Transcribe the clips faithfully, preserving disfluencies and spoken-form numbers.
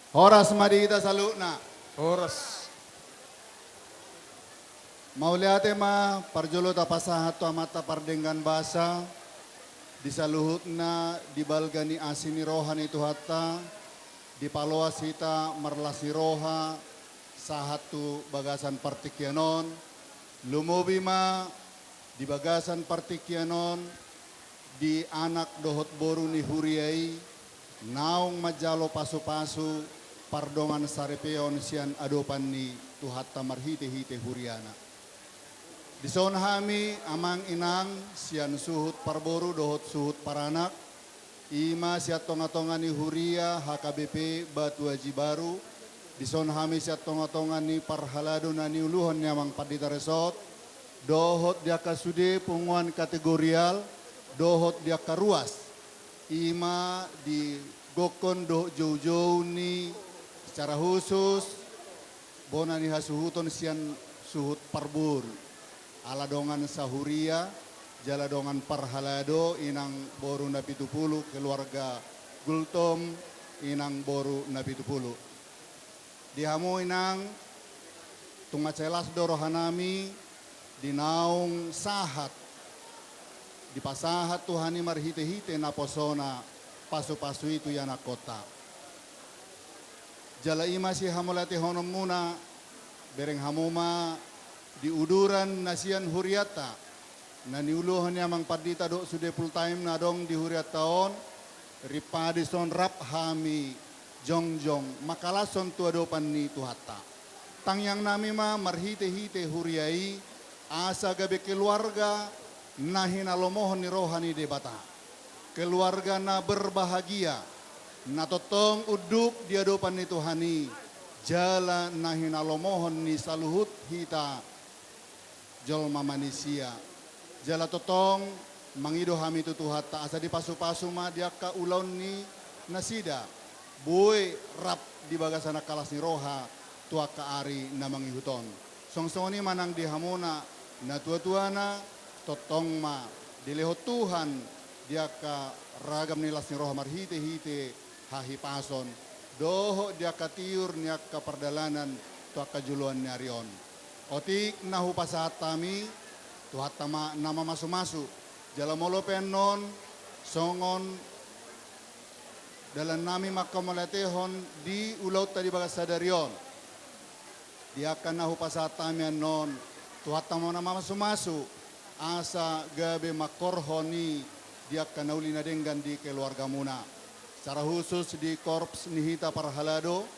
Horas ma di hita saluhutna. Horas. Mauliate ma parjolo tapasahat tu Amanta Pardenggan Basa, di saluhutna di balga ni asi ni roha ni Tuhanta, dipaloas hita marlas ni roha sahat tu bagasan partingkian on, lumobi ma di bagasan partingkian on, di anak dohot boru ni huria i, naung manjalo pasupasu pardongan saripeon sian adopan ni Tuhanta marhitehite huriana. Dison hami amang inang sian suhut parboru dohot suhut paranak, i ma sian tongatonga ni huria H K B P Batu Aji Baru, dison hami sian tongatonga ni parhalado na niuluhon ni amang pandita resort, dohot di angka sude punguan kategorial, dohot di angka ruas, i ma di gokkon dohot joujou ni, secara khusus bona ni hasuhuton sian suhut parboru, ala dongan sahuria, jala dongan parhalado, inang boru Napitupulu, keluarga Gultom, inang boru Napitupulu. Di hamu inang, tung mansai las do rohanami, di naung sahat, dipasahat Tuhan i marhitehite naposona pasupasu i tu ianakkonta. Jala i ma sihamauliatehononmuna, bereng hamu ma di uduran na sian hurianta, na niuluhon ni amang pandita dohot sude full time na adong di hurianta on, ripadi son rap hami jongjong mangkalashon tu adopan ni Tuhanta. Tangiangnami ma marhitehite huria i, asa gabe keluarga na hinalomohon ni roha ni Debata. Keluarga na berbahagia, na tongtong unduk di adopan ni Tuhan i, jala na hinalomohon ni saluhut hita jolma manisia. Jala tongtong mangido hami tu Tuhanta asa dipasupasu ma di angka ulaon ni nasida, boi rap di bagasan angka las ni roha tu angka ari na mangihut on. Songon i ma nang di hamuna natuatuana, tongtong ma dilehon Tuhan di angka ragam ni las ni roha marhitehite hahipason, dohot di angka tiur ni angka pardalanan tu angka joloan ni ari on. Otik na hupasahat hami, Tuhanta ma na mamasumasu. Jala molo pe annon, songon dalannami manghamauliatehon di ulaonta di bagas sadari on, di angka na hupasahat hami annon, Tuhanta ma na mamasumasu, asa gabe mangkorhon i di angka na uli na denggan di keluargamuna. Secara khusus di korps ni hita parhalado,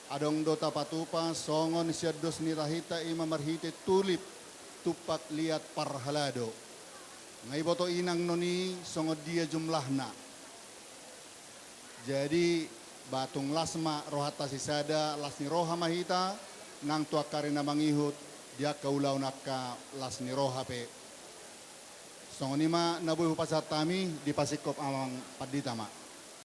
adong do tapatupa songon sian dos ni tahinta i ma marhite tulip tumpak liat parhalado. Nga iboto inang non i songon dia jumlahna. Jadi, ba tung las ma rohanta sisada, las ni roha ma hita, nang tu angka ari na mangihut, di angka ulaon angka las ni roha pe. Songon i ma na boi hupasahat hami, dipasingkop amang pandita ma.